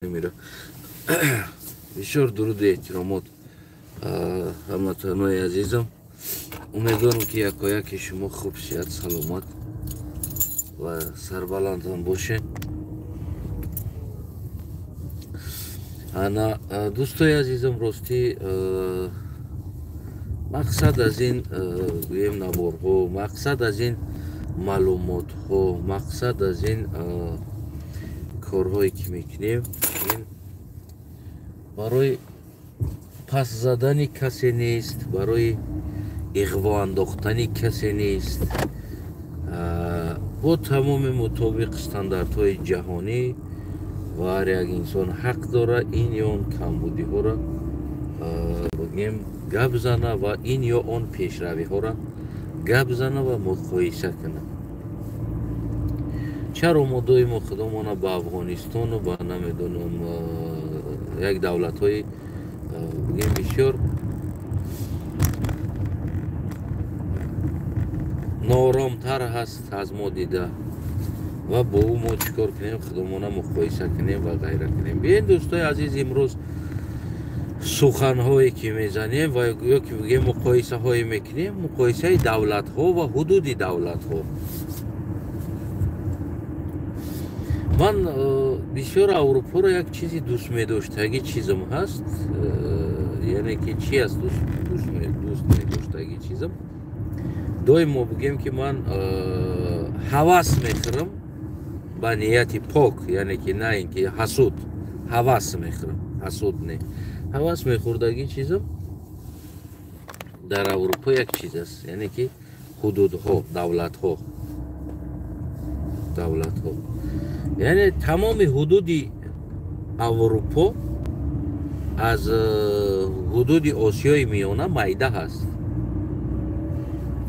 Мира. Бисёр дуруду эҳтиромот ҳамватанои азизам. Умедворам, ки якояки шумо хуб, сиҳат, саломат ва сарбаландам бошед. Ана, дӯстои азизам, ростӣ, мақсад аз ин, гӯем, наворҳо, мақсад аз ин маълумотҳо, мақсад аз ин корҳое ки мекунем, ин барои пас задани касе нест, барои иғво андохтани касе нест. Бо тамоми мутобиқ стандартҳои ҷаҳонӣ ва ҳар як инсон ҳақ дора ин ё он камбудиҳоро, бигем, гап зана ва ин ё он пешравиҳоро гап зана ва муқоиса кунад. Чаро мо доимо худомона ба Афғонистону ба, намедонам, як давлатҳои, бигем, бисёр нооромтар ҳаст аз мо дида ва бо ӯ мо чӣ кор кунем, худомона муқоиса кунем ва ғайра кунем? Биёед, дӯстои азиз, имрӯз суханҳое ки мезанем ва ё ки бигем, муқоисаҳое мекунем, муқоисаи давлатҳо ва ҳудуди давлатҳо. Ман бисёр Аврупоро як чизи дӯст медоштагӣ чизм ҳаст, яъне ки чи аст дӯст медоштагӣ чизм? Доимо, бигем, ки ман ҳавас мехӯрам ба нияти пок, яъне ки на ин ки ҳасуд, ҳавас мехӯрам, ҳасуд не, ҳавас мехӯрдагӣ чизм дар Аврупо як чиз аст, яъне ки ҳудудҳо, давлатҳо, яъне тамоми ҳудуди Аврупо аз ҳудуди Осиёи Миёна майда ҳаст,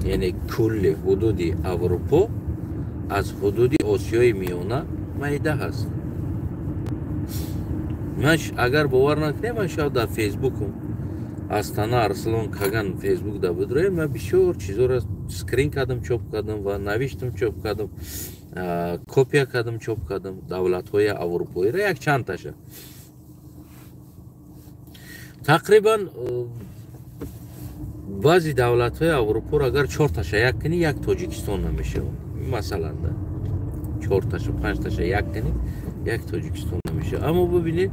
яъне кулли ҳудуди Аврупо аз ҳудуди Осиёи Миёна майда ҳаст. Ман, агар бовар накунем, ман шояд дар Фейсбукум, Астана Арслон Каган Фейсбук да бидроем, ман бисёр чизоро скрин кардам, чоп кардам ва навиштам, чоп кардам, копия кардам, чоп кардам давлатҳои аврупоиро, як чандташа. Тақрибан баъзе давлатҳои Аврупоро агар чорташа як кунӣ, як Тоҷикистон намешавад. Масалан, да, чорташа, панҷташа як кунӣ, як Тоҷикистон намешавад. Аммо бибинед,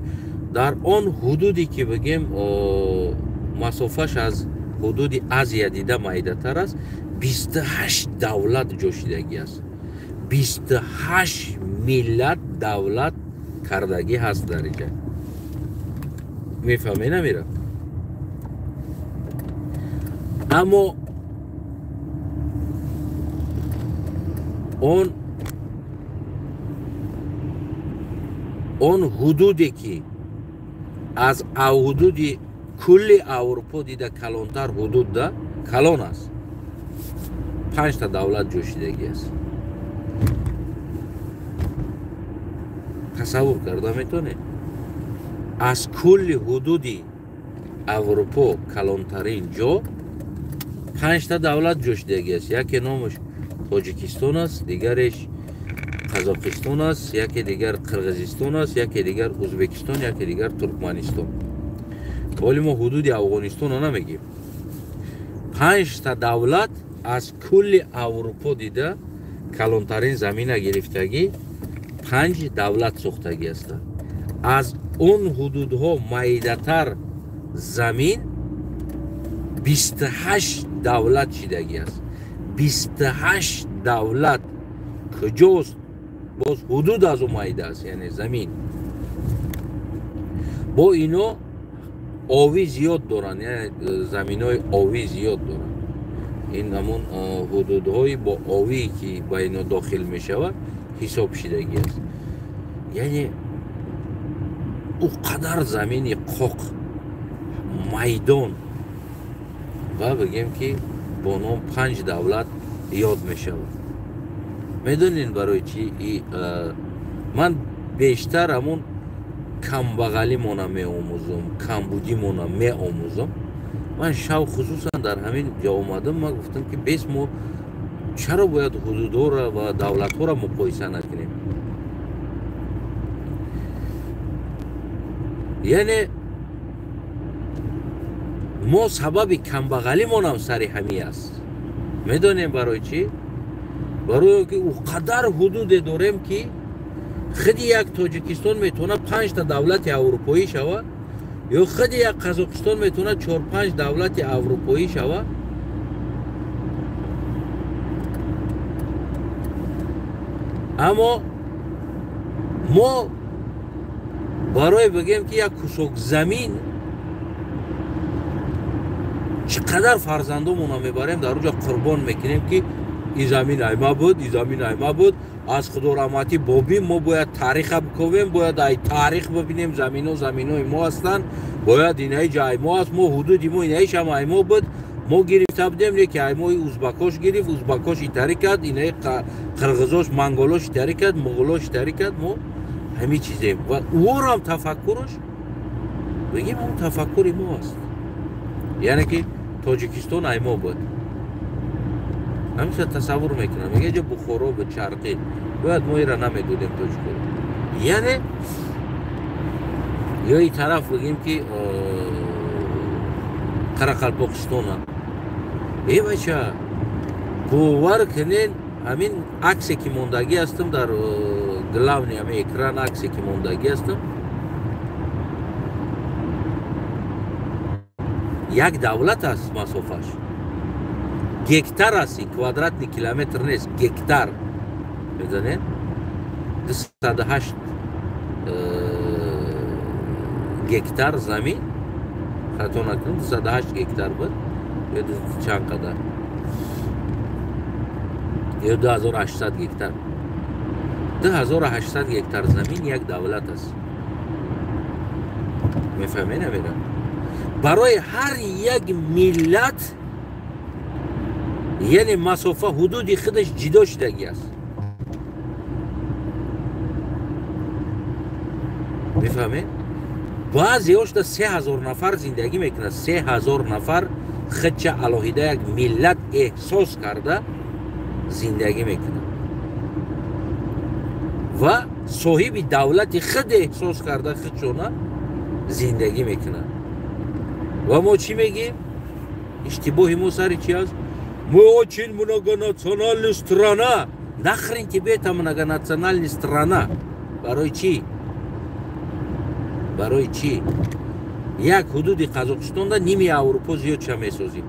дар он ҳудуде ки, бигем, масофаш аз ҳудуди Азия дида майдатар аст, 28 давлат ҷошидагӣ аст, 28 миллат давлат кардагӣ ҳаст дар инҷа. Мефаҳме, намера? Аммо он ҳудуде ки аз ҳудуди кулли Аврупо дида калонтар, ҳудуд да калон аст, панҷта давлат ҷошидагӣ аст. Тасаввур карда метавонед, аз кулли ҳудуди Аврупо калонтарин ҷо панҷта давлат ҷошидагӣ аст. Яке номаш Тоҷикистон аст, дигареш Қазоқистон аст, яке дигар Қирғизистон аст, яке дигар Ӯзбекистон, яке дигар Туркманистон. Вале мо ҳудуди Афғонистонро намегем. Панҷта давлат аз кулли Аврупо дида калонтарин замина гирифтагӣ, панҷ давлат сохтагӣ ҳастанд. Аз он ҳудудҳо майдатар замин 28 давлат шидагӣ аст. 28 давлат куҷост? Боз ҳудуд аз ӯ майда аст, яъне замин. Бо ино овӣ зиёд доранд, яъне заминҳои овӣ зиёд доранд. Ин ҳамон ҳудудҳои бо овӣ ки ба ино дохил мешавад, ҳисоб шидагӣ аст. Яъне ӯ қадар замини қоқ, майдон ва, бигем, ки бо ном панҷ давлат ёд мешавад. Медонед барои чи ман бештар ҳамон камбағалимона меомӯзам, камбудимона меомӯзам? Ман шав хусусан дар ҳамин ҷо омадам, ман гуфтам, ки бес мо чаро бояд ҳудудҳоро ва давлатҳоро муқоиса накунем? Яъне мо сабаби камбағалимонам сари ҳамин аст. Медонем барои чӣ? Барои он ки ӯ қадар ҳудуде дорем, ки худи як Тоҷикистон метавонад 5 давлати аврупоӣ шавад, ё худи як Қазоқистон метавонад 4-5 давлати аврупоӣ шавад. Аммо мо барои бигем, ки як кусок замин чӣ қадар фарзандомонро мебарем, дар уҷа қурбон мекунем, ки ин замин айма буд, ин замин айма буд. Аз худораҳматӣ бобим мо бояд таъриха биковем, бояд ай таърих бибинем, замино заминои мо ҳастанд, бояд инаи ҷа ай мо аст, мо ҳудуди мо инаиш ҳам ай мо буд, мо гирифта будем, леки ай мои узбакош гирифт, узбакош итарӣ кард, инаи қирғизош, монголош итарӣ кард, муғулош итарӣ кард. Мо ҳамин чизем ва ӯрам тафаккураш бигем, ҳам тафаккури мо аст, яъне ки Тоҷикистон ай мо буд. Ҳамеша тасаввур мекунам, мега ҷо Бухоро буд, Шарқӣ, бояд мо ира намедодем тоҷикоро. Яъне ё и тараф бигем, ки Қарақалпоқистона. Э бача, бовар кунен, ҳамин аксе ки мондагӣ ҳастам дар главный ҳамин экран, аксе ки мондагӣ ҳастам, як давлат аст масофаш. Гектар аст, квадратный километр нест, гектар. Медонед, 208 гектар замин, хато накунам, 208 гектар буд ё чанд қадар, ё 2800 гектар. 2800 гектар замин як давлат аст. Мефаҳмед намера? Барои ҳар як миллат, яъне масофа ҳудуди худаш ҷидо шудагӣ аст. Мефаҳмед? Баъзеҳошда 3000 нафар зиндагӣ мекунад, 3000 нафар худча алоҳида як миллат эҳсос карда зиндагӣ мекунад ва соҳиби давлати худ эҳсос карда худшона зиндагӣ мекунад. Ва мо чӣ мегӯем? Иштибоҳи мо сари чи аст? Мы очень многонациональная страна. Нахрен тебе эта многонациональная страна? Барои чӣ? Барои чӣ? Як ҳудуди Қазоқистонда ними Аврупо зиёд ша месозем.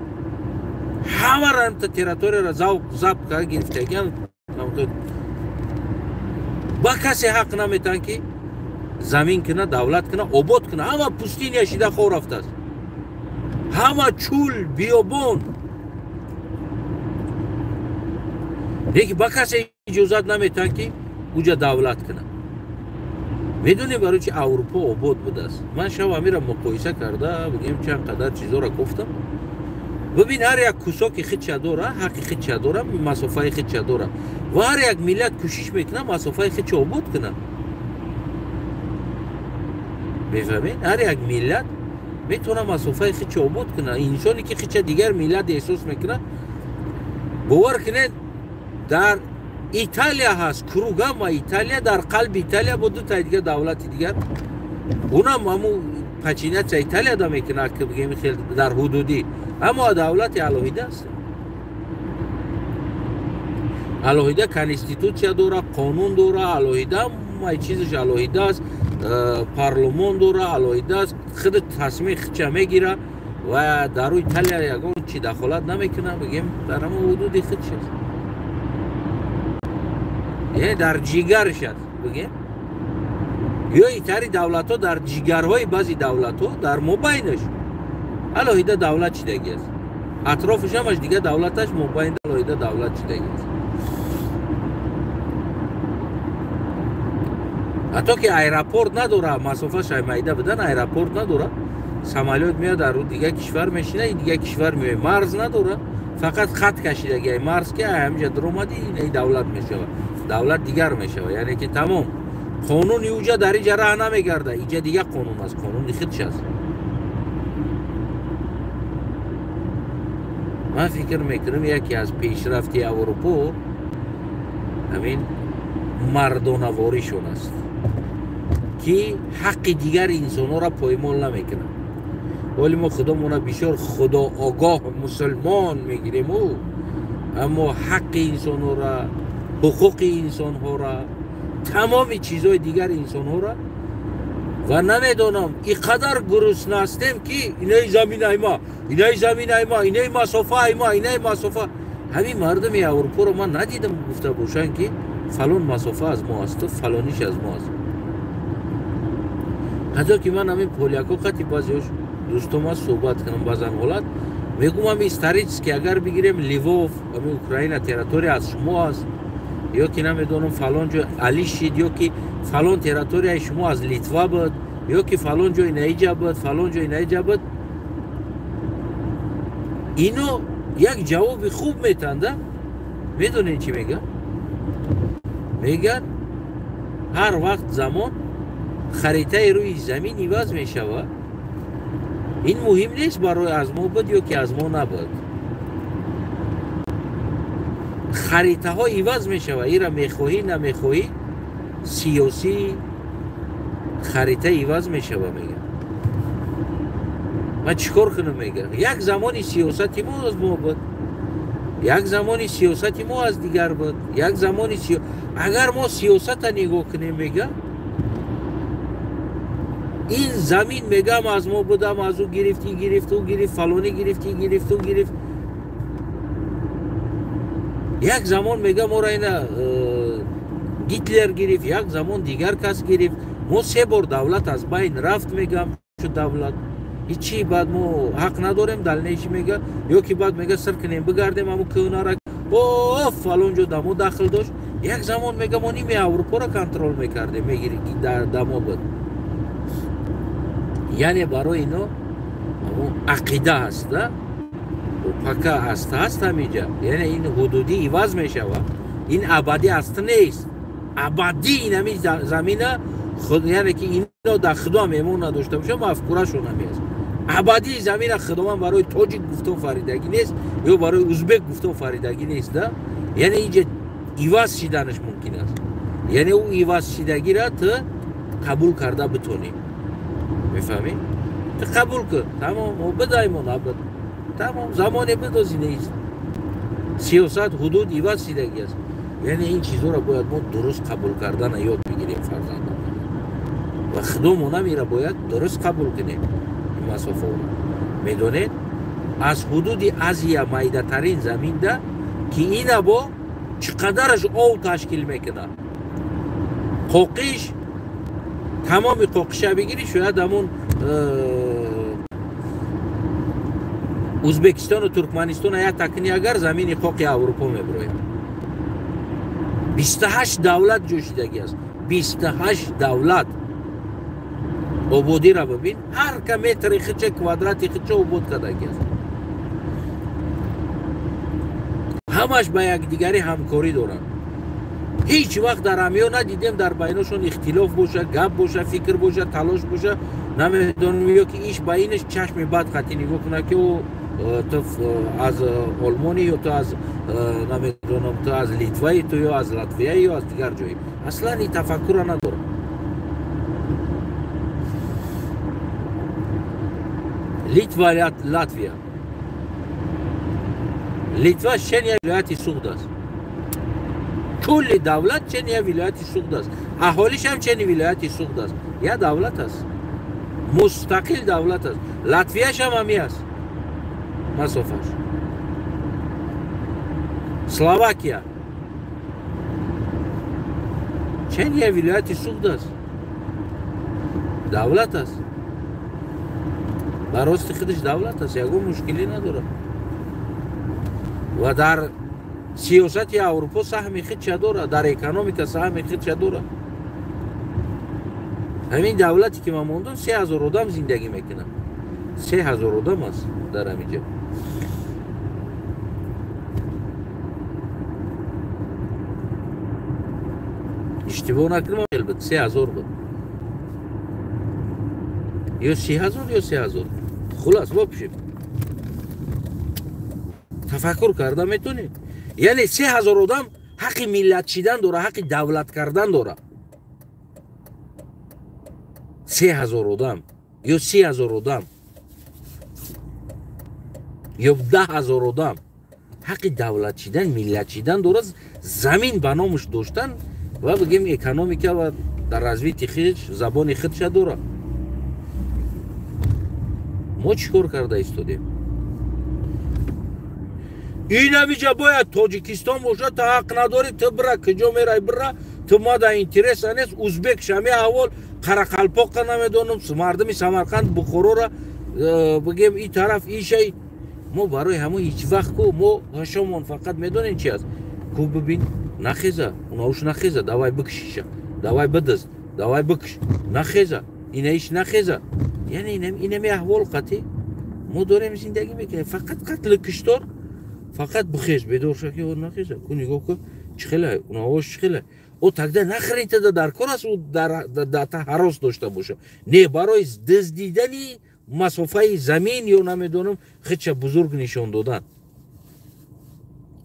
Ҳамаро ҳамта территорияро забт карда гирифтагиан, ба касе ҳақ наметаҳанд, ки замин куна, давлат куна, обод куна. Ҳама пустыня шида хор рафтааст, ҳама чӯл, биёбон. Лекин ба касе иҷозат наметаҳанд, ки уҷа давлат кунад. Медонем барои чи Аврупо обод будааст? Ман шав ҳамира муқоиса карда бигем, чанд қадар чизоро гуфтам. Бибин, ҳар як кусоки худша дора, ҳаққи худша дора, масофаи худша дора ва ҳар як миллат кӯшиш мекунад масофаи худша обод кунад. Мефаҳмед? Ҳар як миллат метавонад масофаи худша обод кунад. Инсоне ки худша дигар миллат эҳсос мекунад, бовар кунед, дар Италия ҳаст кругама Италия, дар қалби Италия бо ду таи дигар давлати дигар, унам ҳамун подчиняться Италияда мекунад, ки бигем хел дар ҳудудӣ, аммо давлати алоҳида аст, алоҳида конститутсия дора, қонун дора, алоҳида ҳамаи чизаш алоҳида аст, парлумон дора, алоҳида аст, худ тасмим худша мегира ва дар рӯи Италия ягон чи дахолат намекунад, бигем дар ҳамон ҳудуди худш аст, яъне дар ҷигарш аст бигем. Ё итари давлатҳо дар ҷигарҳои баъзи давлатҳо дар мобайнаш алоҳида давлат чидагӣ аст, атрофаш ҳамаш дигар давлаташ, мобайн алоҳида давлат чидагӣ аст. Ҳатто ки аэропорт надора, масофаш майда будан, аэропорт надора, самолёт меяд дар дигар кишвар мешина, дигар кишвар меояд, марз надора, фақат хат кашидаги марз, ки ҳаминҷа дуромадӣ, ин давлат мешавад, давлат дигар мешавад. Яъне ки тамом қонуни уҷа дар инҷа раҳ намегарда, инҷа дигар қонун аст, қонуни худш аст. Ман фикр мекунам, яке аз пешрафти Аврупо ҳамин мардонаворишон аст, ки ки ҳаққи дигари инсонҳоро поймол намекунад. Вале мо худомона бисёр худоогоҳ мусулмон мегирем, аммо ҳаққи инсонҳоро, ҳуқуқи инсонҳоро, тамоми чизҳои дигари инсонҳоро ва намедонам ин қадар гурусна ҳастем ки инаи замин айма, инаи замин айма, инаи масофа айма, инаи масофа. Ҳамин мардуми Аврупоро ман надидам гуфта бошанд ки фалон масофа аз мо асту фалониш аз мо аст. Ҳатто ки ман ҳамин поляко қати баъзеош дӯстом аст суҳбат кунам баъзан ҳолат мегӯм ҳами исторически агар бигирем Львов, ҳами Украина территория аз шумо аст, ё ки намедонам фалон ҷо алишид, ё ки фалон территорияи шумо аз Литва буд, ё ки фалон ҷои наиҷа буд, фалон ҷои наиҷа буд. Ино як ҷавоби хуб метанда. Медонед чӣ мегӯяд? Мегӯяд ҳар вақт замон харитаи рӯи замин иваз мешавад. Ин муҳим нест барои аз мо буд ё ки аз мо набуд. Харитаҳо иваз мешавад. Ира мехоҳӣ намехоҳӣ, сиёсӣ харита иваз мешавад. Мегӯяд ман чӣ кор кунам? Мегӯяд як замони сиёсати мо аз мо буд, як замони сиёсати мо аз дигар буд, як замони агар мо сиёсата нигоҳ кунем, мегӯяд ин замин мегам аз мо будам, аз ӯ гирифт, и гирифт, ӯ гирифт, фалонӣ гирифт, и гирифт, ӯ гирифт. Як замон мегам моро ина Гитлер гирифт, як замон дигар кас гирифт. Мо се бор давлат аз байн рафт, мегам шуд давлат. Ҳичи баъд мо ҳақ надорем далнеши мега, ё ки баъд мега сир кунем бигардем ҳамун кӯҳнара, о фалон ҷо дамо дахл дошт. Як замон мега мо ними Аврупоро контрол мекардем, мегири дамо буд. Яъне барои ино ақида ҳаст, пака аст, ҳаст ҳамиҷа. Яъне ин ҳудудӣ иваз мешавад, ин абадӣ аст нест. Абадӣ ин ҳами замина худ, яъне ки ино дар худо ҳам эмон надошта бошад, мафкурашон ҳами аст. Абадии замина худованд барои тоҷик гуфто фаридагӣ нест ё барои узбек гуфто фаридагӣ нест, да? Яъне инҷа иваз шиданаш мумкин аст. Яъне ӯ иваз шидагиро ту қабул карда битонӣ. Мефаҳмӣ? Ту қабул кун, тамом, мо бидаймон абад. Тамом, замоне бидози нест. Сиёсат ҳудуд иваз шидагӣ аст. Яъне ин чизҳоро бояд мо дуруст қабул кардана ёд бигирем фарзандон. Ва худомонам ира бояд дуруст қабул кунем ин масофаро. Медонед, аз ҳудуди Азия майдатарин заминда ки ина бо чӣ қадараш ов ташкил мекунад. Қоқиш, тамоми қоқиша бигирӣ, шояд ҳамун Узбекистону Туркманистона як такни агар замини қоқи Аврупо мебирояд. 28 давлат ҷӯшидагӣ аст. 28 давлат. Ободиро бибин, ҳар ка метри хича, квадрати хича обод кардагӣ аст. Ҳамаш ба якдигарӣ ҳамкорӣ доранд. Ҳеҷ вақт дар ҳамё надидем дар байношон ихтилоф боша, гап боша, фикр боша, талош боша. Намедонам ё ки иш ба инаш чашми бад қатӣ нигоҳ кунад ки ӯ ту аз Олмонӣ ё ту аз намедонам ту аз Литваи, ту ё аз Латвияи ё аз дигар ҷое. Аслан ин тафаккурро надорам. Литва, Латвия. Литва чен як вилояти Суғд аст. Кулли давлат чен як вилояти Суғд аст. Аҳолиш ҳам чени вилояти Суғд аст. Як давлат аст. Мустақил давлат аст. Латвияш ҳам ҳами аст. Масофаш. Словакия чен як вилояти Суғд аст. Давлат аст. Ба рости худаш давлат аст, ягон мушкилӣ надорад. Ва дар сиёсати Аврупо саҳми худша дорад, дар экономика саҳми худша дорад. Ҳамин давлате ки ман мондам, 3000 одам зиндагӣ мекунад. 3000 одам аст дар ҳамин ҷо. Иштибоҳ накунам, буд 3000 буд. Ё 3000 ё 3000. Хулас, вообще. Тафаккур карда метонед. Яъне 3000 одам ҳаққи миллат шидан дора, ҳаққи давлат кардан дора. 3000 одам ё 30,000 одам ё 10,000 одам ҳаққи давлат шидан, миллат шидан дорад, замин ба номаш доштан ва бигем экономика ва дар развитии худаш, забони худша дорад. Мо чӣ кор карда истодем? Инамиҷа бояд Тоҷикистон бошад, та ҳақ надорӣ, ту бира, куҷо мерай бира, ту мада интереса нест. Узбек шами аҳвол, Қарақалпоққа намедонам, мардуми Самарқанд, Бухорора бигем и тараф ишай. Мо барои ҳамон ҳеҷ вақт ку мо ҳашомон фақат медонем чи аст. Ку бибин, нахеза, унауш нахеза, давай бикшиша, давай бидиз, давай бикш, нахеза, инаиш нахеза. Яъне инами аҳвол қатъи мо дорем зиндагӣ мекунем. Фақат қатли киштор, фақат бихез, бедор ша ки нахеза. Ку нигоҳ кун, чӣ хеле, унавош чӣ хеле. О тогда нахрен тада дар кор аст, ӯ дар ҳарос дошта боша. Не, барои дуздидани масофаи замин ё намедонам худша бузург нишон додан.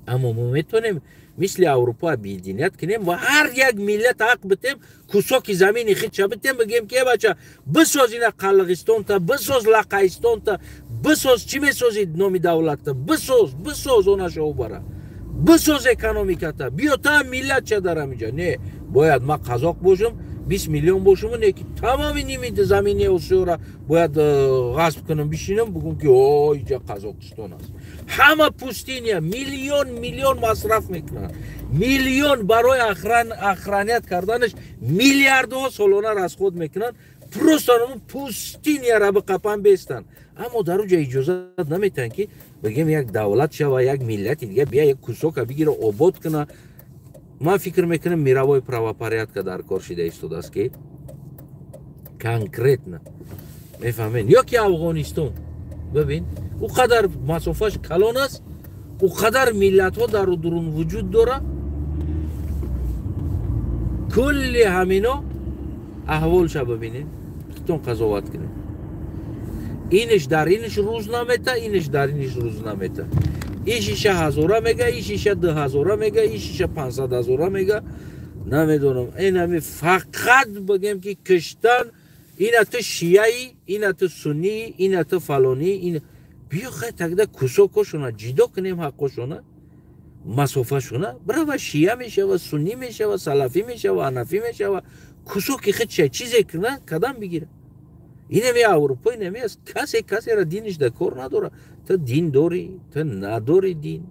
Аммо мо метавонем мисли Аврупо объединять кунем ва ҳар як миллат ҳақ битем, кусоки замини худша битем, бигем ки бача бисоз ина Қалғистонта, бисоз Лақайстонта, бисоз чӣ месозӣ номи давлатта, бисоз, бисоз онаша обара, бисоз экономиката, биё та миллатша дар ҳаминҷа. Не, бояд ман қазоқ бошам, 20 миллион бошам, не ки тамоми ними замини Осиёра бояд ғасб кунам, бишинам, бугум ки о инҷа Қазоқистон аст. Ҳама пустиня миллион миллион масраф мекунанд, миллион барои охранят карданаш миллиардҳо солона расход мекунанд, просто пустиняра биқапан бестанд. Аммо дар уҷа иҷозат наметиҳанд ки бигем як давлат шава, як миллати дига бия як кусока бигира обод куна. Ман фикр мекунам мировой правопорядка дар кор шида истодааст ки конкретно мефаҳмед. Ё ки Афғонистон бибин, ӯ қадар масофаш калон аст, ӯ қадар миллатҳо дар дурун вуҷуд дорад, кулли ҳамино аҳволша бибинед, худтон қазоват кунед. Иниш дар иниш рӯз намета, иниш дар иниш рӯз намета. Ишиша ҳазора мега, ишиша 2000 мега, ишиша 500,000 мега, намедонам. Инами фақат бигем ки киштан, ина ту шияи, ина ту сунни, ина ту фалонӣ, ин биё хай тогда кусокошона ҷидо кунем, ҳаққошона, масофашона, брава шия мешава, сунни мешава, салафӣ мешава, анафӣ мешава, кусоки худша чизе куна, кадам бигира. Инами Аврупо инами аст, касе касера диниш дар кор надорад. Ту дин дорӣ, ту надорӣ дин,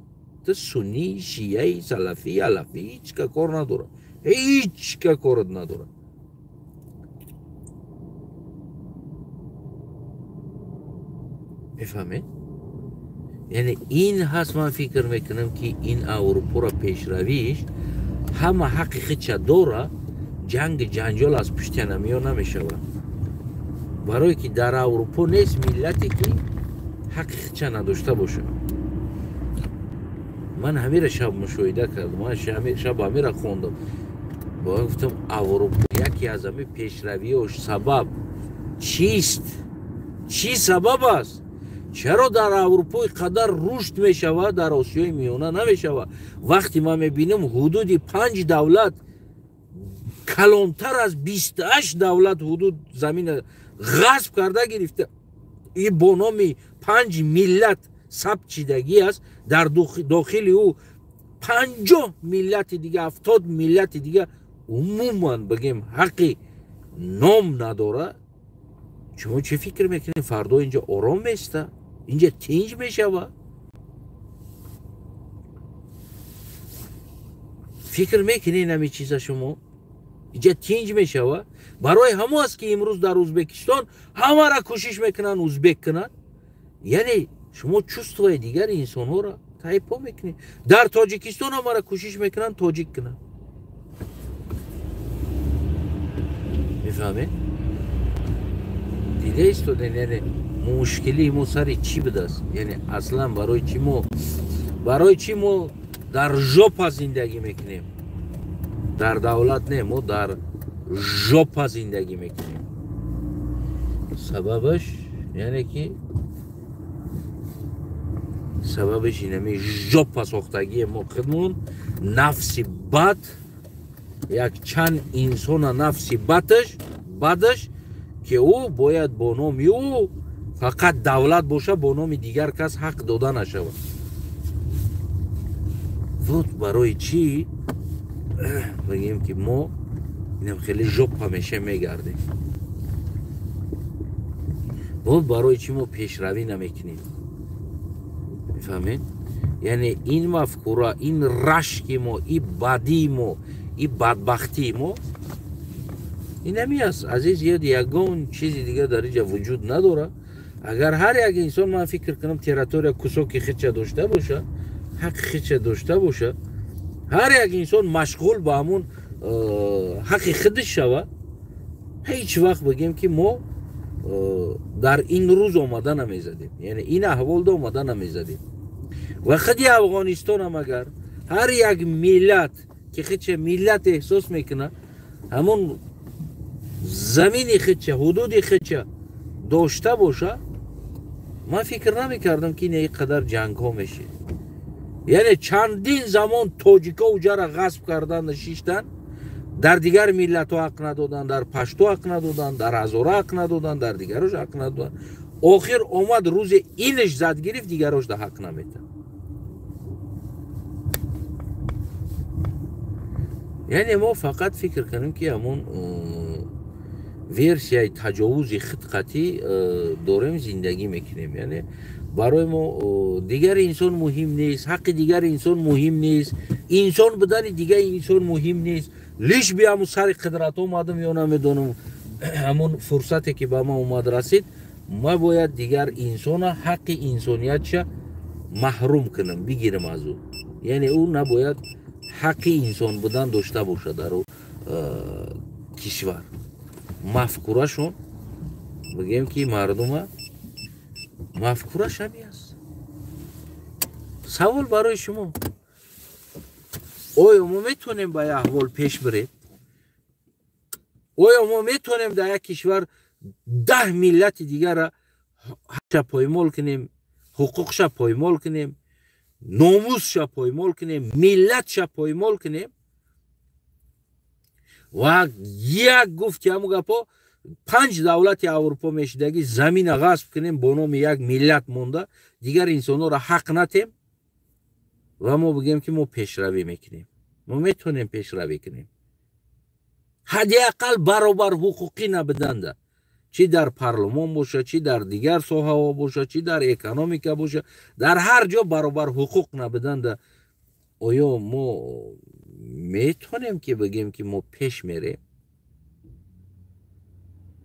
ту суннӣ, шияи, салафӣ, алафӣ, ҳеҷ ка кор надорад, ҳеҷ ка корат надорад. Мефаҳмед? Яъне ин ҳаст, ман фикр мекунам ки ин Аврупоро пешравиш ҳама ҳаққи худша дора, ҷанги ҷанҷол аз пушти анамиё намешавад. Барое ки дар Аврупо нест миллате ки ҳаққи худша надошта бошад. Ман ҳамира шаб мушоҳида кардам, ман шаб ҳамира хондам. Бояд гуфтам Аврупо яке аз ҳами пешравиёш сабаб чист? Чӣ сабаб аст? Чаро дар Аврупо қадар рушд мешавад, дар Осиёи Миёна намешавад? Вақте ман мебинам ҳудуди 5 давлат калонтар аз 28 давлат ҳудуд замина ғасб карда гирифта, и бо номи 5 миллат сабт шидагӣ аст, дар дохили ӯ 50 миллати дига, 70 миллати дига умуман бигем ҳаққи ном надорад. Шумо чӣ фикр мекунед? Фардо инҷа ором места, инҷа тинҷ мешавад? Фикр мекунед ҳамин чиза шумо? Инҷа тинҷ мешавад? Барои ҳамо аст ки имрӯз дар Ӯзбекистон ҳамаро кӯшиш мекунанд ӯзбек кунанд. Яъне шумо чувствои дигари инсонҳоро тайпо мекунед. Дар Тоҷикистон ҳамаро кӯшиш мекунанд тоҷик кунанд. Мефаҳмед? Дида истодем, яъне мушкилии мо сари чӣ будааст? Яъне аслан барои чӣ мо дар жопа зиндагӣ мекунем? Дар давлат не, мо дар жопа зиндагӣ мекунем. Сабабаш яъне ки сабабаш инами жопа сохтагии мо худмон, нафси бад, як чанд инсона нафси бадаш ки ӯ бояд бо номи ӯ фақат давлат боша, бо номи дигар кас ҳақ дода нашавад. Вот барои чӣ бигем ки мо инам хеле жопа меша мегардем. Вот барои чӣ мо пешравӣ намекунем. Мефаҳмед? Яъне ин мафкура, ин рашки мо, и бадии мо, и бадбахтии мо инами аст. Азиз, ёд ягон чизи дигар дар инҷа вуҷуд надорад. Агар ҳар як инсон, ман фикр кунам, территория кусоки худша дошта боша, ҳаққи худша дошта боша, ҳар як инсон машғул ба ҳамун ҳаққи худаш шава, ҳеҷ вақт бигем ки мо дар ин рӯз омада намезадем, яъне ин аҳволда омада намезадем. Ва худи Афғонистонам агар ҳар як миллат ки худша миллат эҳсос мекунад, ҳамон замини худша, ҳудуди худша дошта боша, ман фикр намекардам ки ин қадар ҷангҳо мешид. Яъне чандин замон тоҷикҳо уҷара ғасб кардан, шиштан, дар дигар миллатҳо ҳақ надоданд, дар пашто ҳақ надоданд, дар ҳазора ҳақ надоданд, дар дигарош ҳақ надоданд. Охир омад рӯзе инаш зад гирифт, дигарош да ҳақ наметад. Яъне мо фақат фикр кунем ки ҳамон версияи таҷовузи хидқатӣ дорем зиндагӣ мекунем. Яъне барои мо дигар инсон муҳим нест, ҳаққи дигар инсон муҳим нест, инсон будани дигар инсон муҳим нест. Лиш би ҳамун сари қудрат омадам ё намедонам ҳамун фурсате ки ба ман омад расид, ма бояд дигар инсона ҳаққи инсониятша маҳрум кунам, бигирам аз ӯ. Яъне ӯ набояд ҳаққи инсон будан дошта бошад дар ӯ кишвар. Мафкурашон бигем ки мардума мафкураш ҳами аст. Савол барои шумо: оё мо метавонем ба як аҳвол пеш бирем? Оё мо метавонем дар як кишвар 10 миллати дигара ҳақша поймол кунем, ҳуқуқша поймол кунем, номусша поймол кунем, миллатша поймол кунем? Ва як гуфти ҳамун гапҳо 5 давлати Аврупо мешидагӣ замина ғасб кунем бо номи як миллат монда, дигар инсонҳоро ҳақ натем ва мо бигем ки мо пешравӣ мекунем. Мо метавонем пешравӣ кунем. Ҳадди ақал баробар ҳуқуқӣ набуданда, чӣ дар парлумон боша, чӣ дар дигар соҳаҳо боша, чӣ дар экономика боша, дар ҳар ҷо баробар ҳуқуқ набуданда, оё мо метавонем ки бигем ки мо пеш мерем?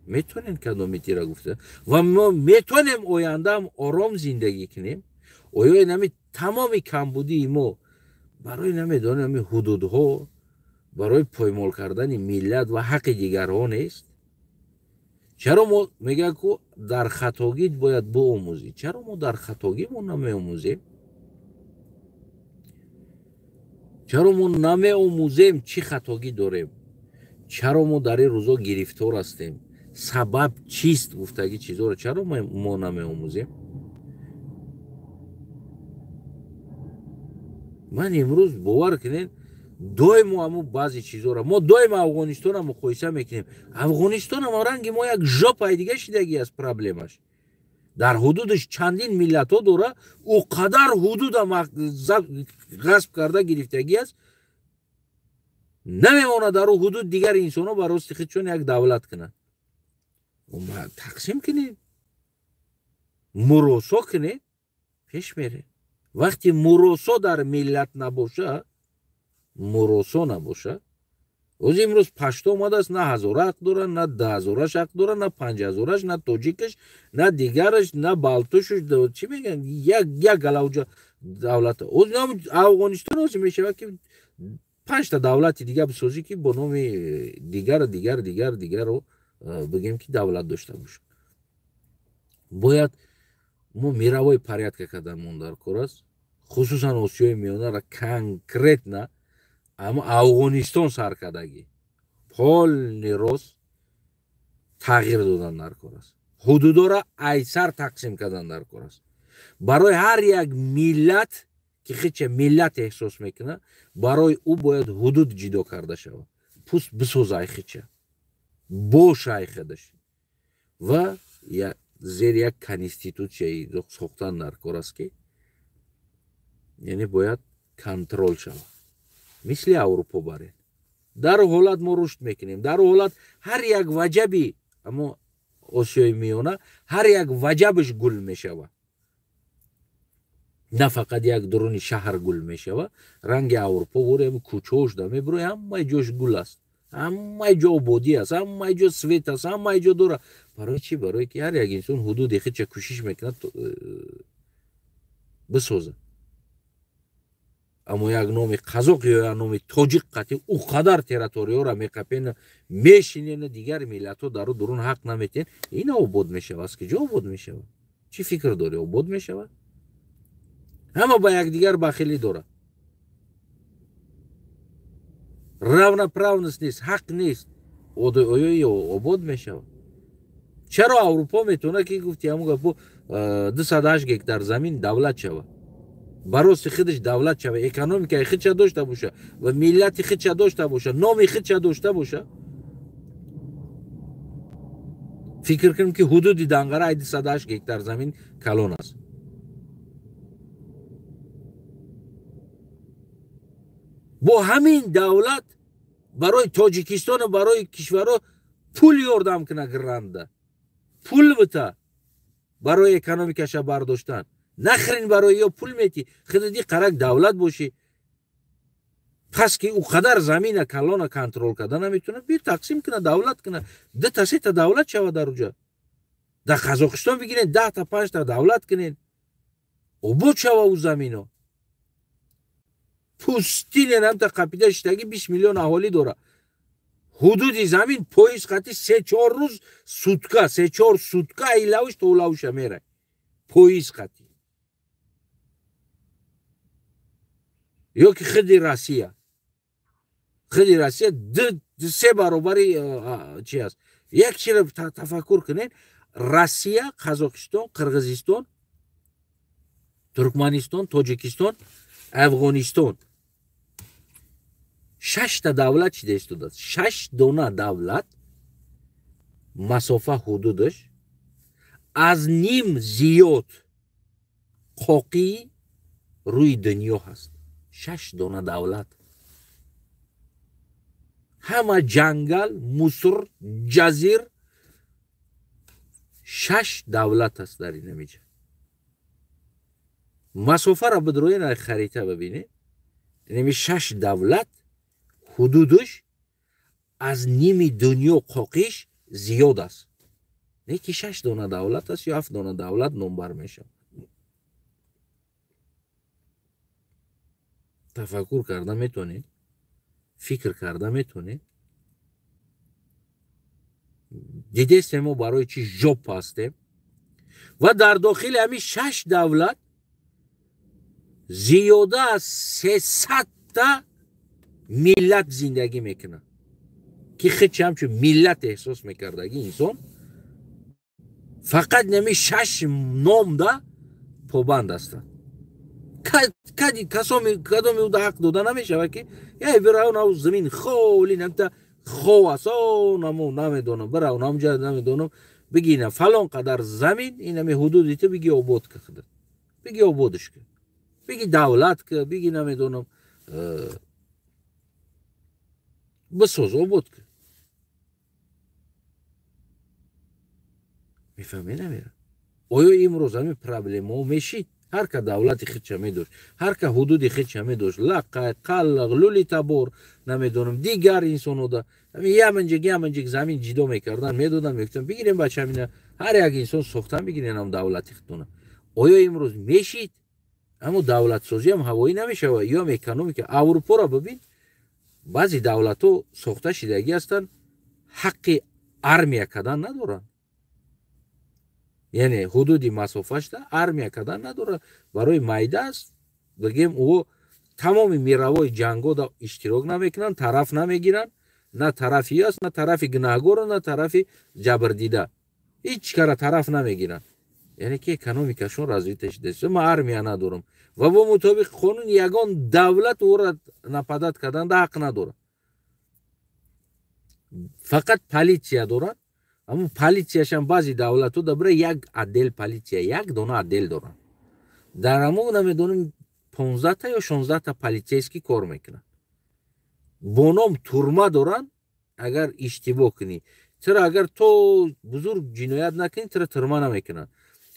Метавонем кадоми тира гуфта? Ва мо метавонем ояндаам ором зиндагӣ кунем? Оё инами тамоми камбудии мо барои намедонем ами ҳудудҳо, барои поймол кардани миллат ва ҳаққи дигарҳо нест? Чаро мо мегӯяд ку дар хатогӣ бояд биомӯзӣ? Чаро мо дар хатогӣ мо намеомӯзем? Чаро мо намеомӯзем чӣ хатогӣ дорем? Чаро мо дар ин рӯзо гирифтор ҳастем? Сабаб чист гуфтагӣ чизоро чаро мо намеомӯзем? Ман имрӯз бовар кунед, доимо ҳамун баъзе чизоро мо доимо Афғонистонро муқоиса мекунем. Афғонистонам ранги мо як жопаи дига шидагӣ аст проблемаш. Дар ҳудудаш чандин миллатҳо дора, ӯ қадар ҳудуда ғасб карда гирифтагӣ аст, намемонад дар ӯ ҳудуд дигар инсонҳо ба рости худшон як давлат кунанд. Тақсим кунед, муросо кунед, пеш меред. Вақте муросо дар миллат набоша, муросо набоша, оз имрӯз пашто омадааст, на ҳазора ҳақ дора, на 10 ҳазораш ҳақ дора, на 5 ҳазораш, на тоҷикаш, на дигараш, на балтушаш, чӣ мегӯянд, як галавҷа давлат. Оз Афғонистон ози мешавад ки 5та давлати дига бисозӣ ки бо номи дигар дигар дигар дигарро бигем ки давлат дошта бошад. Бояд мо мировой порядка карданмон дар кор аст, хусусан Осиёи Миёнара конкретно, аммо Афғонистон саркардагӣ полный рост тағйир додан дар кор аст, ҳудудоро айсар тақсим кардан дар кор аст. Барои ҳар як миллат ки хича миллат эҳсос мекунад, барои ӯ бояд ҳудуд ҷидо карда шавад. Пуст бисоза ай хича, боша ай худаш. Ва зери як конститутсияи сохтан дар кор аст, ки яъне бояд контрол шавад. Мисли Аврупо баред. Дар ҳолат мо рушд мекунем. Дар ҳолат ҳар як ваҷаби аммо Осиёи Миёна ҳар як ваҷабаш гул мешавад. На фақат як дуруни шаҳр гул мешавад, ранги Аврупо ворем кӯчаош да мебирои, ҳамаи ҷош гул аст, ҳамаи ҷо ободӣ аст, ҳамаи ҷо свет аст, ҳамаи ҷо дора. Барои чӣ? Барое ки ҳар як инсон ҳудуди худша кӯшиш мекунад бисозад. Аммо як номи қазоқ ё як номи тоҷик қатъи ӯ қадар территорияро меқапена, мешинена, дигар миллатҳо дару дурун ҳақ наметиҳен. Ин обод мешавад. Аз куҷо обод мешавад? Чӣ фикр дорӣ, обод мешавад? Ҳама ба якдигар бахилӣ дорад. Равноправность нест, ҳақ нест. Оё обод мешавад? Чаро Аврупо метавонад, ки гуфти ҳамон гапо 208 гектар замин давлат шавад? Бароси худаш давлат шавад, экономикаи худша дошта боша ва миллати худша дошта боша, номи худша дошта боша. Фикр кунем, ки ҳудуди Данғара 208 гектар замин калон аст. Бо ҳамин давлат барои Тоҷикистону барои кишварҳо пул ёрдам куна, гранда пул бита барои экономикаша бардоштан. Нахрен барои ё пул мети, худди қарак давлат бошӣ. Пас ки ӯ қадар замина калона контрол карда наметавонад, бир тақсим куна, давлат куна, дута сета давлат шава дар уҷа. Дар Қазоқистон бигирен, 10та 5та давлат кунен, обод шава ӯ замино. Пустине намта қапида шидаги 20 миллион аҳолӣ дора. Ҳудуди замин поиз қати 3-4 рӯз сутка, 3-4 сутка айлавиш то улавиша мерай. Поиз қати. Ё ки худи Россия. Худи Россия 2-3 баробари чи аст. Як чиро тафаккур кунед. Россия, Қазоқистон, Қирғизистон, Туркманистон, Тоҷикистон, Афғонистон. 6 давлат чида истодааст. 6 дона давлат масофа ҳудудаш аз ним зиёд қоқии рӯи дунё ҳаст. 6 дона давлат. Ҳама ҷангал, муср, ҷазир 6 давлат аст дар ин ҳамиҷа. Масофаро бидроен, ай харита бибинед. Инами 6 давлат ҳудудаш аз ними дунё қоқиш зиёд аст. Не ки 6 дона давлат аст ё 7 дона давлат номбар мешавад. Тафаккур карда метавонед, фикр карда метавонед. Дидестем мо барои чӣ жоп ҳастем ва дар дохили ҳамин 6 давлат зиёда аз 300 миллат зиндагӣ мекунад, ки худш ҳамчун миллат эҳсос мекардаги инсон фақат нами 6 номда побанд ҳастанд. Кадоми уда ҳақ дода намешавад, ки яй бирав нав замин холи намта хов аст, о намо намедонам, бирав намҷа намедонам, бигина фалон қадар замин инами ҳудуди ту, биги обод ка худат, биги ободш ка, биги давлат ка, биги намедонам бисоз, обод ка. Мефаҳмед намера? Оё имрӯз ҳамин проблемао мешид? Ҳар ка давлати худша медошт, ҳар ка ҳудуди худша медошт, лақай, қаллақ, лули табор, намедонам, дигар инсонода яманҷик яманҷик замин ҷидо мекардан, медодан, мегуфтан бигирем бача ҳамина, ҳар як инсон сохтан бигирен ҳам давлати худтона. Оё имрӯз мешид? Аммо давлатсозиам ҳавоӣ намешавад, ё экономика. Аврупоро бибин, баъзе давлатҳо сохта шидагӣ ҳастанд, ҳаққи армия кардан надоранд. Яъне ҳудуди масофашда армия кардан надорад. Барои майда аст, бигем, ӯ тамоми мировой ҷангода иштирок намекунанд, тараф намегиранд, на тарафи аст, на тарафи гунаҳгору, на тарафи ҷабрдида. Ҳеҷ кара тараф намегиранд. Яъне ки экономикашон развита шудааст. Ман армия надорам ва бо мутобиқи қонун ягон давлат ӯро нападат карданда ҳақ надорад. Фақат полиция дорад. Ҳамун полицияшам баъзе давлатҳо дабра як отдел полиция, як дона отдел доранд. Дар ҳамон намедонам 15та ё 16та полицейский кор мекунанд. Бо ном турма доранд, агар иштибоҳ кунӣ. Чаро агар то бузург ҷиноят накунӣ, тура турма намекунанд.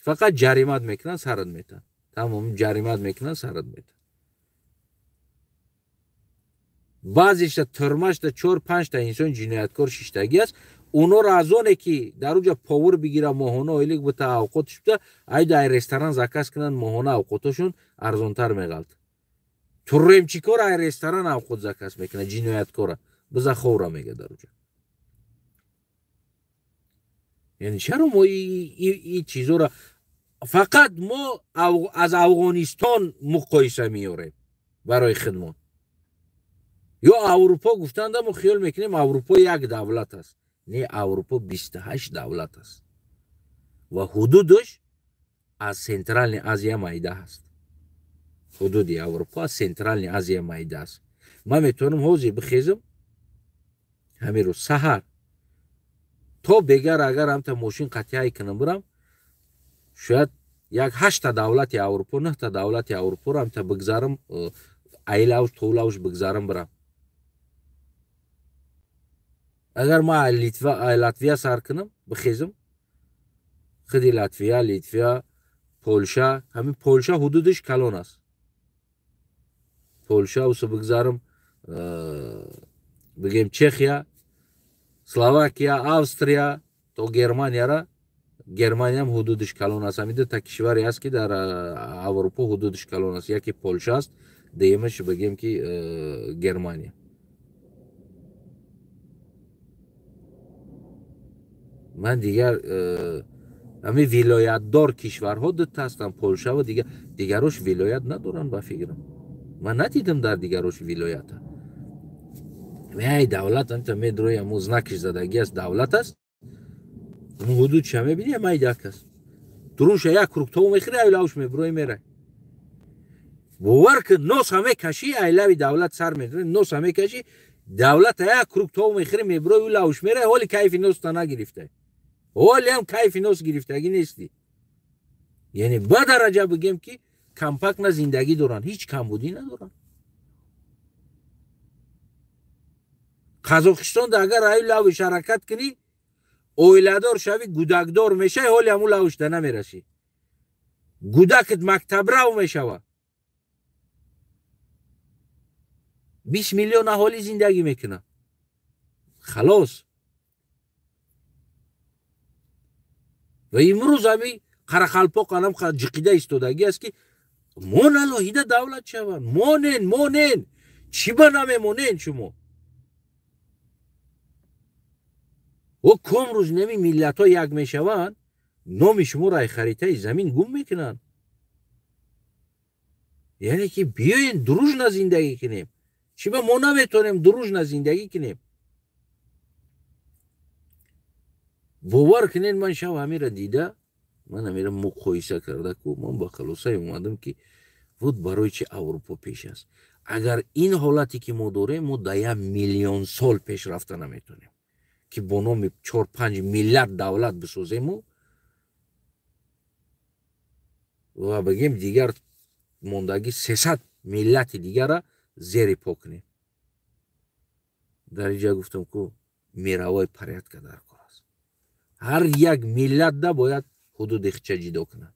Фақат ҷаримат мекунанд, сарат метаҳанд. Тамом, ҷаримат мекунанд, сарат метаҳанд. Баъзеша турмашда 4-5 та инсон ҷинояткор шиштагӣ аст. Онҳоро аз оне ки дар уҷа повар бигира, моҳона ойлик бита, авқотш бита, айда ай ресторан заказ кунанд, моҳона авқотошон арзонтар меғалта. Турремчикор ай ресторан авқот заказ мекунад, ҷинояткора биза ховра мега дар уҷа. Яъне чаро мо и чизоро фақат мо аз Афғонистон муқоиса меорем барои худмон? Ё Аврупо гуфтанда мо хиёл мекунем Аврупо як давлат аст. Не, Аврупо 28 давлат аст ва ҳудудаш аз Центральная Азия майда аст. Ҳудуди Аврупо аз Центральная Азия майда аст. Ман метавонам ҳозир бихезам ҳамин рӯз саҳар то бегар, агар ҳамта мошин қатъияй кунам бирам, шояд як 8та давлати Аврупо, 9та давлати Аврупоро ҳамта бигзарам, айлавш товлавш бигзарам бирам. Агар ман Латвия сар кунам, бихезам, худи Латвия, Литвия, Полша, ҳамин Полша ҳудудаш калон аст. Полша усо бигзарам, бигем Чехия, Словакия, Австрия то Германияра. Германиям ҳудудаш калон аст. Ҳамин дута кишваре аст ки дар Аврупо ҳудудаш калон аст. Яке Полша аст, дуюмаш бигем ки Германия. Ман дигар ҳамин вилоятдор кишварҳо дута ҳастанд, Полша ва дигар, дигарош вилоят надоранд ба фикрам. Ман надидам дар дигарош вилоята. Ай давлат ҳамта медрои, ҳамун знакиш задагӣ аст, давлат аст. Ҳамун ҳудудша мебинӣ, майдак аст. Дурунша як круг тов мехӯри, айлавш меброи мерай. Бовар кун, носа мекашӣ, айлави давлат сар медрои, носа мекашӣ, давлата як круг тов мехӯри, меброи, ӯ лавш мерай, ҳоли кайфи носта нагирифтай. Ҳоли ҳам кайфи нос гирифтагӣ нестӣ. Яъне ба дараҷа бигем ки компактна зиндагӣ доранд, ҳеҷ камбудӣ надоранд. Қазоқистонда агар аю лавиш ҳаракат кунӣ, оиладор шавӣ, гудакдор мешавӣ, ҳоли ҳамун лавишда намерасӣ. Гудакат мактабрав мешавад. 20 миллион аҳолӣ зиндагӣ мекунад. Халос. Ва имрӯз ҳами Қарақалпоқ анам ҷиқида истодагӣ аст ки мон алоҳида давлат шаванд. Монен, монен. Чӣ ба намемонен шумо? О ком рӯз неми миллатҳо як мешаванд, номи шуморо ай харитаи замин гум мекунанд. Яъне ки биёен дружно зиндагӣ кунем. Чӣ ба мо наметавонем дружно зиндагӣ кунем? Бовар кунед, ман шав ҳамира дида, ман ҳамира муқоиса карда ку, ман ба хулосае омадам ки вот барои чи Аврупо пеш аст. Агар ин ҳолате ки мо дорем, мо да 1 миллион сол пеш рафта наметавонем ки бо номи 4-5 миллиард давлат бисозему ва бигем дигар мондагӣ 300 миллати дигара зери по кунем. Дар инҷа гуфтам ку мировой порядка дар кор аст. Ҳар як миллатда бояд ҳудуди хича ҷидо кунад.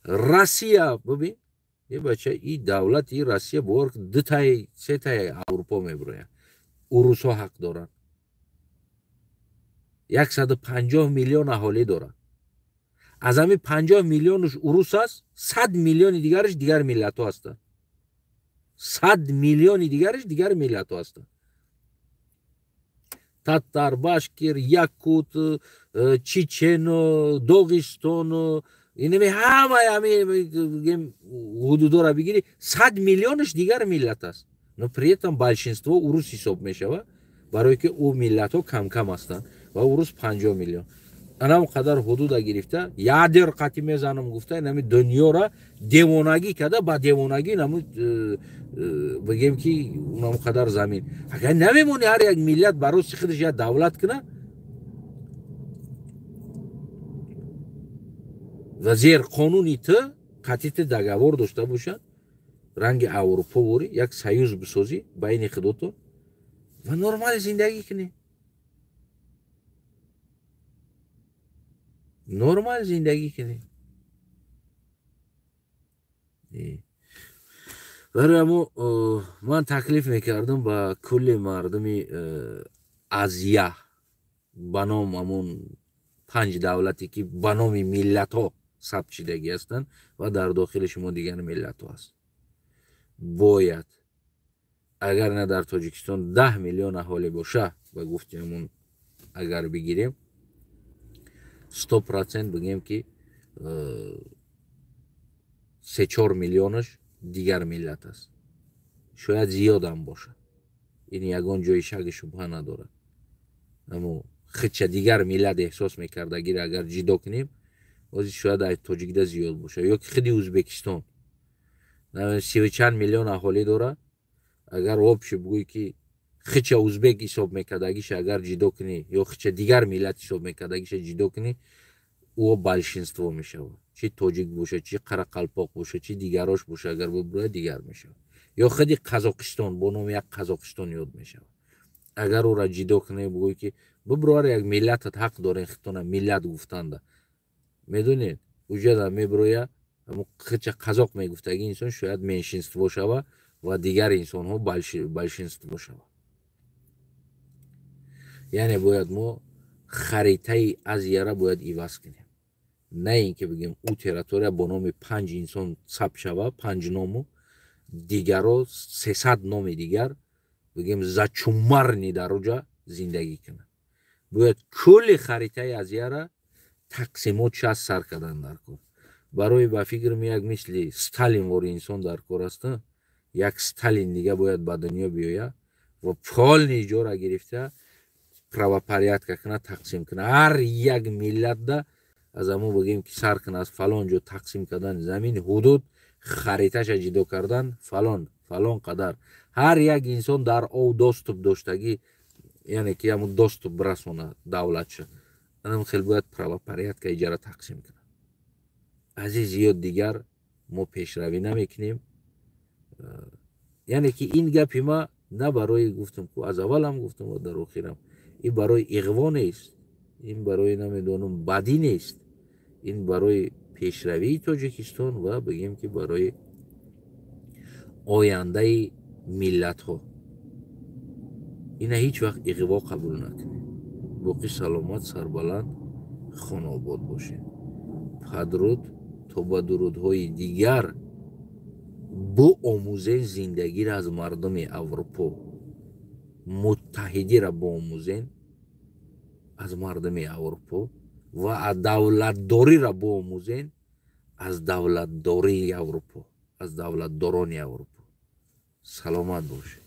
Россия бибин, е бача, и давлат, и Россия бовар дутаи сетаи Аврупо меброяд. Урусҳо ҳақ доранд. 150 миллион аҳолӣ дорад. Аз ҳамин 50 миллионаш урус аст, 100 миллиони дигараш дигар миллатҳо ҳастанд. 100 миллиони дигараш дигар миллатҳо ҳастанд. Татар, башкир, якут, чечен, Доғистон, инами ҳамаи ҳамин ҳудудоро бигирӣ, 100 миллионаш дигар миллат аст. Но при этом большинство урус ҳисоб мешавад, барое ки ӯ миллатҳо камкам ҳастанд ва урус 50 миллион. Анам қадар ҳудуда гирифта, ядер қатӣ мезанам гуфта, инами дунёра девонагӣ карда, ба девонагӣ наму бигем ки унам қадар замин. Агар намемонӣ ҳар як миллат бароси худаш як давлат кунад, Ва зер қонуни ту қатъи договор дошта бошад, ранги Аврупо ворӣ як союз бисозӣ байни худотон ва нормал зиндагӣ кунӣ. Нормал зиндагӣ кунӣ. Барои ҳамо ман таклиф мекардам ба кулли мардуми Азия ба ном ҳамон 5 давлате ки ба номи миллатҳо сабт шидагӣ ҳастанд ва дар дохили шумо дигар миллатҳо аст. Бояд агар на дар Тоҷикистон 10 миллион аҳолӣ боша, ба гуфти ҳамон агар бигирем 100% бигем ки 3-4 миллионаш дигар миллат аст. Шояд зиёдам бошад. Ин ягон ҷои шаки шубҳа надорад. Аммо хича дигар миллат эҳсос мекардагиро агар ҷидо кунем, ози шояд аз тоҷикда зиёд бошад. Ё ки худи Ӯзбекистон 30 чанд миллион аҳолӣ дорад. Агар обши бигӯй ки хича ӯзбек ҳисоб мекардагиша агар ҷидо кунӣ ё хича дигар миллат ҳисоб мекардагиша ҷидо кунӣ, ӯ большинство мешавад. Чи тоҷик боша, чи қарақалпоқ боша, чи дигарош боша, агар бибурад дигар мешавад. Ё худи Қазоқистон бо номи як Қазоқистон ёд мешавад. Агар ӯра ҷидо кунӣ бигӯй ки бибурар як миллатат ҳақ дорен хитона миллат гуфтанда, медонед уҷада мебироя хича қазоқ мегуфтаги инсон шояд меншинство шава ва дигар инсонҳо большинство шава. Яъне бояд мо харитаи Азияра бояд иваз кунем. На ин ки бигем ӯ территория бо номи 5 инсон сабт шава, 5 ному, дигаро 300 номи дигар бигем зачумарни дар уҷа зиндагӣ кунад. Бояд кулли харитаи Азияра тақсимот шаст сар кардан дар кор. Барои ба фикрам як мисли Сталин вори инсон дар кор аст. Як Сталин дига бояд ба дунё биёяд ва полни иҷора гирифта правопорядка кунад, тақсим кунад. Ҳар як миллатда аз ҳамон бигем ки сар кунад аз фалон ҷо тақсим кардан замин, ҳудуд, хариташа ҷидо кардан, фалон фалон қадар. Ҳар як инсон дар ов доступ доштагӣ, яъне ки ҳамон доступ бирасонад давлатша. Анам хел бояд правопорядка иҷара тақсим кунад. Аз ин зиёд дигар мо пешравӣ намекунем. Яъне ки ин гапи ма на барои гуфтам ку аз аввалам гуфтам ва дар охирам, ин барои иғво нест, ин барои намедонам бадӣ нест, ин барои пешравии Тоҷикистон ва бигем ки барои ояндаи миллатҳо. Ина ҳеҷ вақт иғво қабул накунед. Боқӣ саломат, сарбаланд, хонаобод бошед. Падруд то ба дурудҳои дигар боомӯзен зиндагиро аз мардуми Аврупо, муттаҳидиро боомӯзен аз мардуми Аврупо ва давлатдориро боомӯзен аз давлатдории Аврупо, аз давлатдорони Аврупо. Саломат бошед.